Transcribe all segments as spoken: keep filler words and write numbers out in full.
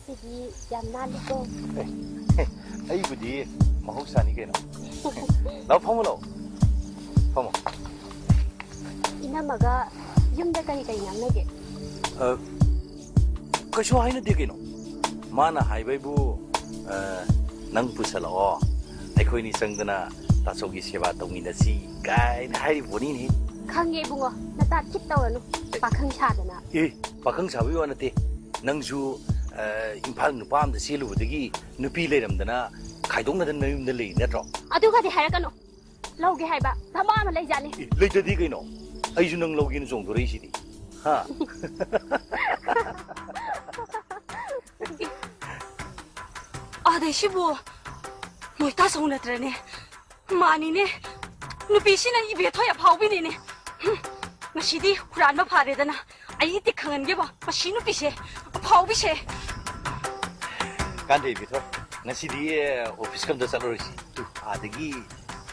ꯁꯤꯗꯤ ꯌꯥꯝ ꯅꯥꯜꯂꯤꯀꯣ꯫ ꯑꯦ, ꯑꯩꯕꯨꯗꯤ ꯃꯍꯧꯁꯥꯅꯤ ꯀꯩꯅꯣ꯫ ꯂꯥꯛꯑꯣ, ꯐꯝꯃꯣ, ꯂꯥꯛꯑꯣ꯫ ꯐꯝꯃꯣ꯫ ꯏꯅꯝꯃꯒ ꯌꯨꯝꯗ ꯀꯔꯤ ꯀꯔꯤ ꯉꯥꯡꯅꯒꯦ? ꯑ, ꯀꯩꯁꯨ ꯍꯥꯏꯅꯗꯦ ꯀꯩꯅꯣ꯫ ꯃꯥꯅ ꯍꯥꯏꯕꯩꯕꯨ, ꯑ, "ꯅꯪ ꯄꯨꯁꯜꯂꯛꯑꯣ, ꯑꯩꯈꯣꯏꯅꯤ ꯆꯪꯗꯅ ꯇꯥꯆꯧꯒꯤ ꯁꯦꯕꯥ ꯇꯧꯃꯤꯟꯅꯁꯤ" ꯀꯥꯏꯅ ꯍꯥꯏꯔꯤꯕꯣꯅꯤꯅꯦ꯫ ꯈꯪꯉꯦ ꯏꯕꯨꯡꯉꯣ, ꯅꯇꯥ ꯈꯤꯠ ꯇꯧꯔꯅꯨ, ꯄꯥꯈꯪ ꯁꯥꯗꯅ꯫ ꯑꯦ, ꯄꯥꯈꯪ ꯁꯥꯕꯒꯤ ꯋꯥ ꯅꯠꯇꯦ꯫ ꯅꯪꯁꯨ, ꯑ, ꯏꯝꯐꯥꯜ ꯅꯨꯄꯥ ꯑꯝꯗ ꯆꯦꯜꯂꯨꯕꯗꯒꯤ ꯅꯨꯄꯤ ꯂꯩꯔꯝꯗꯅ ꯈꯥꯏꯗꯣꯛꯅꯗꯅ ꯅꯌꯨꯝꯗ ꯂꯩ ꯅꯠꯇ꯭ꯔꯣ? ꯑꯗꯨꯒꯗꯤ ꯍꯥꯏꯔꯛꯀꯅꯨ꯫ ꯂꯧꯒꯦ ꯍꯥꯏꯕ ꯙꯃꯥ ꯑꯃ ꯂꯩꯖꯥꯠꯅꯤ꯫ ꯑꯦ, ꯂꯩꯇꯗꯤ ꯀꯩꯅꯣ? ꯑꯩꯁꯨ ꯅꯪ ꯂꯧꯒꯦꯅ ꯆꯣꯡꯗꯣꯔꯛꯏꯁꯤꯗꯤ꯫ ꯍꯥ? ꯑꯗꯩ ꯁꯤꯕꯨ ꯃꯣꯏ ꯇꯥꯆꯧ ꯅꯠꯇ꯭ꯔꯅꯦ? ꯃꯥꯅꯤꯅꯦ, ꯅꯨꯄꯤꯁꯤꯅ ꯏꯕꯦꯊꯣꯏ ꯑꯐꯥꯎꯕꯤꯅꯤꯅꯦ꯫ ꯍꯨꯝ, ꯉꯁꯤꯗꯤ ꯍꯨꯔꯥꯟꯕ ꯐꯥꯔꯦꯗꯅ꯫ ꯑꯩ ꯇꯤꯛ ꯈꯪꯍꯟꯒꯦꯕ, ꯃꯁꯤ ꯅꯨꯄꯤꯁꯦ, ꯑꯐꯥꯎꯕꯤꯁꯦ꯫ ꯀꯥꯟꯗꯦ ꯏꯕꯦꯊꯣꯏ, ꯉꯁꯤꯗꯤ, ꯑꯦ, ꯑꯣꯐꯤꯁꯀ ꯑꯝꯇ ꯆꯠꯂꯔꯣꯏꯁꯤ꯫ ꯇꯨ, ꯑꯥꯗꯒꯤ,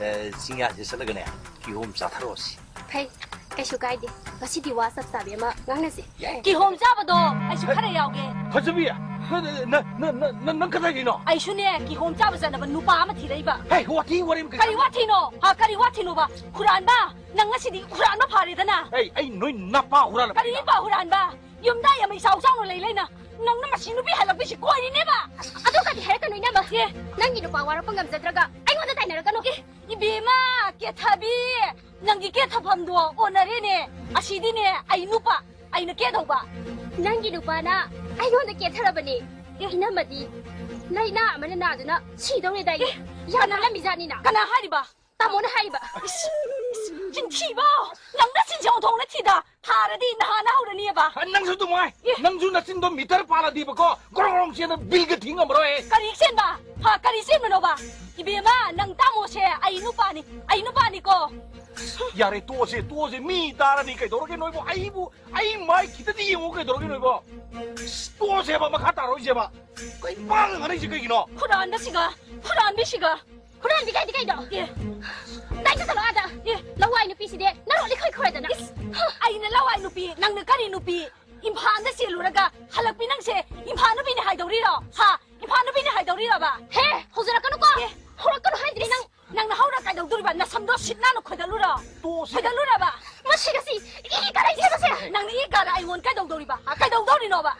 ꯑꯦ, ꯆꯤꯡꯌꯥꯁꯦ ꯆꯠꯂꯒꯅꯦ, ꯀꯤꯍꯣꯝ ꯆꯥꯊꯔꯛꯑꯣꯁꯤ꯫ ꯐꯩ, ꯀꯩꯁꯨ ꯀꯥꯏꯗꯦ꯫ ꯉꯁꯤꯗꯤ ꯋꯥ ꯆꯞ ꯆꯥꯕꯤ ꯑꯃ ꯉꯥꯡꯅꯁꯤ꯫ ꯌꯥꯏ꯫ ꯀꯤꯍꯣꯝ ꯆꯥꯕꯗꯣ ꯑꯩꯁꯨ ꯈꯔ ꯌꯥꯎꯒꯦ꯫ ꯐꯖꯕꯤ, ꯅ, ꯅ, ꯅ, ꯅ, ꯅꯪ ꯀꯗꯥꯏꯗꯩꯅꯣ? ꯑꯩꯁꯨꯅꯦ, ꯀꯤꯍꯣꯝ ꯆꯥꯕ ꯆꯠꯅꯕ ꯅꯨꯄꯥ ꯑꯃ ꯊꯤꯔꯛꯏꯕ꯫ ꯍꯦ, ꯋꯥꯊꯤ ꯋꯥꯔꯦꯝ ꯀꯩ- ꯀꯔꯤ ꯋꯥꯊꯤꯅꯣ? ꯍꯥ, ꯀꯔꯤ ꯋꯥꯊꯤꯅꯣꯕ? ꯍꯨꯔꯥꯟꯕ, ꯅꯪ ꯉꯁꯤꯗꯤ ꯍꯨꯔꯥꯟꯕ ꯐꯥꯔꯦꯗꯅ꯫ ꯍꯦ, ꯑꯩ ꯅꯣꯏ ꯅꯄꯥ ꯍꯨꯔꯥꯜꯂꯕ ꯀꯔꯤ ꯀꯩꯅꯣ? ꯅꯄꯥ ꯍꯨꯔꯥꯟꯕ? ꯌꯨꯝꯗ ꯌꯥꯝ ꯏꯆꯥꯎ ꯆꯥꯎꯅ ꯂꯩ ꯂꯩꯅ ꯅꯪꯅ ꯃꯁꯤ ꯅꯨꯄꯤ ꯍꯜꯂꯛꯄꯤꯁꯤ ꯀꯣꯏꯔꯤꯅꯦꯕ꯫ ꯑꯗꯨꯒꯗꯤ ꯍꯥꯏꯔꯛꯀꯅꯨ ꯏꯅꯝꯃ꯫ ꯑꯦ꯫ ꯅꯪꯒꯤ ꯅꯨꯄꯥ ꯋꯥꯔꯛꯄ ꯉꯝꯖꯗ꯭ꯔꯒ ꯑꯩꯉꯣꯟꯗ ꯇꯥꯏꯅꯔꯛꯀꯅꯨ꯫ ꯑꯦ, ꯏꯕꯦꯝꯃ, ꯀꯦꯊꯕꯤ, ꯅꯪꯒꯤ ꯀꯦꯊꯐꯝꯗꯣ ꯑꯣꯟꯅꯔꯦꯅꯦ꯫ ꯑꯁꯤꯗꯤꯅꯦ ꯑꯩ ꯅꯨꯄꯥ, ꯑꯩꯅ ꯀꯦꯗꯧꯕ꯫ ꯅꯪꯒꯤ ꯅꯨꯄꯥꯅ ꯑꯩꯉꯣꯟꯗ ꯀꯦꯊꯔꯕꯅꯦ꯫ ꯑꯦ꯫ ꯏꯅꯝꯃꯗꯤ ꯂꯥꯏꯅꯥ ꯑꯃꯅ ꯅꯥꯗꯨꯅ ꯁꯤꯗꯧꯔꯦꯗꯥꯏꯅꯦ꯫ ꯑꯦ, ꯌꯥꯝ ꯀꯅꯥ, ꯅꯥꯜꯂꯝꯃꯤꯖꯥꯠꯅꯤꯅ꯫ ꯀꯅꯥ ꯍꯥꯏꯔꯤꯕ? ꯇꯥꯃꯣꯅ ꯍꯥꯏꯕ꯫ ꯏꯁ, ꯏꯁ, ꯆꯤꯟꯊꯤꯕ! ꯅꯪ ꯅꯆꯤꯟꯁꯦ ꯑꯣꯟꯊꯣꯛꯅ ꯊꯤꯗ! ꯐꯥꯔꯗꯤ ꯅꯍꯥꯟꯅ ꯍꯧꯔꯅꯤꯕ꯫ ꯑ, ꯅꯪꯁꯨ ꯑꯗꯨꯃꯥꯏ꯫ ꯑꯦ꯫ ꯅꯪꯁꯨ ꯅꯆꯤꯟꯗꯣ ꯃꯤꯇꯔ ꯄꯥꯜꯂꯗꯤꯕꯀꯣ, ꯒ꯭ꯔꯣꯡ ꯒ꯭ꯔꯣꯡ ꯆꯦꯟꯗ ꯕꯤꯜꯒ ꯊꯤ ꯉꯝꯃꯔꯣꯏ꯫ ꯀꯔꯤ ꯆꯦꯟꯕ? ꯍꯥ, ꯀꯔꯤ ꯆꯦꯟꯕꯅꯣꯕ? ꯏꯕꯦꯝꯃ, ꯅꯪ ꯇꯥꯃꯣꯁꯦ ꯑꯩ ꯅꯨꯄꯥꯅꯤ, ꯑꯩ ꯅꯨꯄꯥꯅꯤꯀꯣ꯫ ꯌꯥꯔꯦ, ꯇꯣꯛꯑꯁꯦ, ꯇꯣꯛꯑꯁꯦ꯫ ꯃꯤ ꯇꯥꯔꯅꯤ, ꯀꯩꯗꯧꯔꯒꯦ ꯅꯣꯏꯕꯣ? ꯑꯩꯕꯨ, ꯑꯩ ꯃꯥꯏ ꯈꯤꯇꯗꯤ ꯌꯦꯡꯉꯨ, ꯀꯩꯗꯧꯔꯒꯦ ꯅꯣꯏꯕꯣ? ꯇꯣꯛꯑꯁꯦꯕ, ꯃꯈꯥ ꯇꯥꯔꯣꯏꯁꯦꯕ꯫ ꯀꯩ ꯄꯥꯡꯒ ꯉꯥꯡꯅꯩꯁꯦ ꯀꯩꯒꯤꯅꯣ? ꯍꯨꯔꯥꯟꯕꯁꯤꯒ, ꯍꯨꯔꯥꯟꯕꯤꯁꯤꯒ꯫ ꯍꯨꯔꯥꯟꯕꯤ ꯀꯥꯏꯗꯤ ꯀꯩꯅꯣ? ꯑꯦ꯫ ꯅꯪ ꯆꯠꯁꯜꯂꯣ ꯑꯥꯗ꯫ ꯑꯦ꯫ ꯂꯋꯥꯏ ꯅꯨꯄꯤꯁꯤꯗꯤ ꯅꯔꯣꯜ ꯏꯈꯣꯏ ꯈꯣꯏꯗꯅ꯫ ꯏꯁ, ꯑꯩꯅ ꯂꯋꯥꯏ ꯅꯨꯄꯤ, ꯅꯪꯅ ꯀꯔꯤ ꯅꯨꯄꯤ? ꯏꯝꯐꯥꯜꯗ ꯆꯦꯜꯂꯨꯔꯒ ꯍꯜꯂꯛꯄꯤ ꯅꯪꯁꯦ ꯏꯝꯐꯥꯜ ꯅꯨꯄꯤꯅꯤ ꯍꯥꯏꯗꯧꯔꯤꯔꯣ? ꯍꯥ? ꯏꯝꯐꯥꯜ ꯅꯨꯄꯤꯅꯤ ꯍꯥꯏꯗꯧꯔꯤꯔꯕ? ꯍꯦ! ꯍꯧꯖꯔꯛꯀꯅꯨꯀꯣ! ꯑꯦ꯫ ꯍꯧꯔꯛꯀꯅꯨ ꯍꯥꯏꯗ꯭ꯔꯤ ꯅꯪ! ꯅꯪ ꯅꯍꯧꯅ ꯀꯩꯗꯧꯗꯣꯔꯤꯕ? ꯅꯁꯝꯗꯣ ꯁꯤꯠ ꯅꯥꯟꯅ ꯈꯣꯏꯗꯠꯂꯨꯔꯣ? ꯇꯣꯛꯑꯣꯁꯦ꯫ ꯈꯣꯏꯗꯠꯂꯨꯔꯕ? ꯃꯁꯤ, ꯉꯁꯤ ꯏ ꯀꯔꯤ ꯊꯦꯡꯉꯁꯦ? ꯅꯪꯅ ꯏ ꯀꯥꯔ ꯑꯩꯉꯣꯟꯗ ꯀꯩꯗꯧꯗꯧꯔꯤꯕ? ꯍꯥ? ꯀꯩꯗꯧꯗꯧꯔꯤꯅꯣꯕ?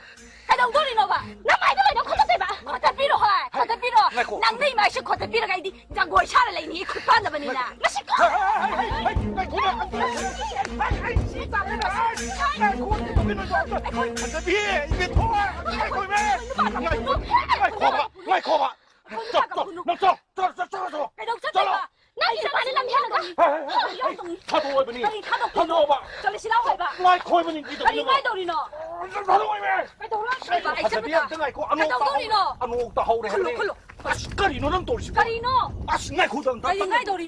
ꯀꯩꯗꯧꯗꯧꯔꯤꯅꯣꯕ? ꯅꯃꯥꯏꯗ ꯂꯣꯏꯅ ꯈꯣꯠꯇꯠꯇꯣꯏꯕ! ꯈꯣꯠꯇꯠꯄꯤꯔꯣ, ꯍꯣꯏ, ꯈꯣꯠꯇꯠꯄꯤꯔꯣ꯫ ꯉꯥꯏꯈꯣ꯫ ꯅꯪꯅ ꯏꯃꯥꯏꯁꯦ ꯈꯣꯠꯇꯠꯄꯤꯔꯒ ꯑꯩꯗꯤ ꯖꯒꯣꯏ ꯁꯥꯔ ꯂꯩꯅꯤ, ꯏ ꯈꯨꯠ ꯄꯥꯟꯗꯕꯅꯤꯅ꯫ ꯃꯁꯤ ꯀꯣ-, ꯍꯩ, ꯍꯩ, ꯍꯩ, ꯍꯩ, ꯉꯥꯏꯈꯣ, ꯉꯥꯏꯈꯣ, ꯉꯥꯏꯈꯣ, ꯉꯥꯏꯈꯣ, ꯉꯥꯏꯈꯣ, ꯉꯥꯏꯈꯣ, ꯉꯥꯏꯈꯣ, ꯉꯥꯏꯈꯣ, ꯐꯖꯕꯤ, ꯏꯕꯦꯟꯊꯣꯏ, ꯉꯥꯏꯈꯣ, ꯏꯕꯦꯟ, ꯉꯥꯏꯈꯣꯕ, ꯉꯥꯏꯈꯣꯕ, ꯆꯠꯂꯣ, ꯅꯪ ꯆꯠꯂꯣ, ꯆꯠꯂꯣ, ꯆꯠꯂꯣ, ꯆꯠꯂꯣ, ꯆꯠꯂꯣ, ꯆꯠꯂꯣ, ꯆꯠꯂꯣ꯫ ꯀꯩꯗꯧ ꯆꯠꯇꯣꯏꯕ? ꯅꯪꯒꯤ ꯅꯨꯄꯥꯅ ꯂꯝ ꯍꯦꯜꯂꯒ꯫ ꯍꯦ, ꯍꯦ, ꯍꯦ, ꯍꯦ, ꯊꯥꯗꯣꯛꯑꯣꯏꯕꯅꯤ꯫ ꯀꯔꯤ ꯊꯥꯗꯣꯛꯇꯣꯏꯅꯣ? ꯊꯥꯗꯣꯛꯑꯣꯕ꯫ ꯆꯠꯂꯁꯤ ꯂꯥꯎ ꯍꯥꯏꯕ꯫ ꯉꯥꯏꯈꯣ ꯍꯥꯏꯕꯅꯤ, ꯀꯔꯤ ꯀꯩꯗꯧꯔꯤꯅꯣ? ꯉꯥꯏꯗꯧꯔꯤꯅꯣ? ꯊꯥꯗꯣꯛꯑꯣꯏꯕ꯫ ꯀꯩꯗꯧꯔꯣ ꯍꯥꯏꯕ? ꯑꯩ ꯐꯖꯕꯤ, ꯆꯠꯄꯗ꯫ ꯑꯝꯇ ꯉꯥꯏꯈꯣ, ꯑꯅꯣꯛꯇ ꯍꯧꯔꯦ꯫ ꯀꯩꯗꯧꯗꯣꯔꯤꯅꯣ? ꯑꯅꯣꯛꯇ ꯍꯧꯔꯦ ꯈꯨꯜꯂꯨ, ꯍꯥꯏꯕꯅꯤ꯫ ꯈꯨꯜꯂꯨ꯫ ꯑꯁ, ꯀꯔꯤꯅꯣ ꯅꯪ ꯇꯧꯔꯤꯁꯤꯕꯣ? ꯀꯔꯤꯅꯣ? ꯑꯁ, ꯉꯥꯏꯈꯣꯗ ꯑꯝꯇ꯫ ꯀꯔꯤ ꯉꯥꯏꯗꯧꯔꯤ?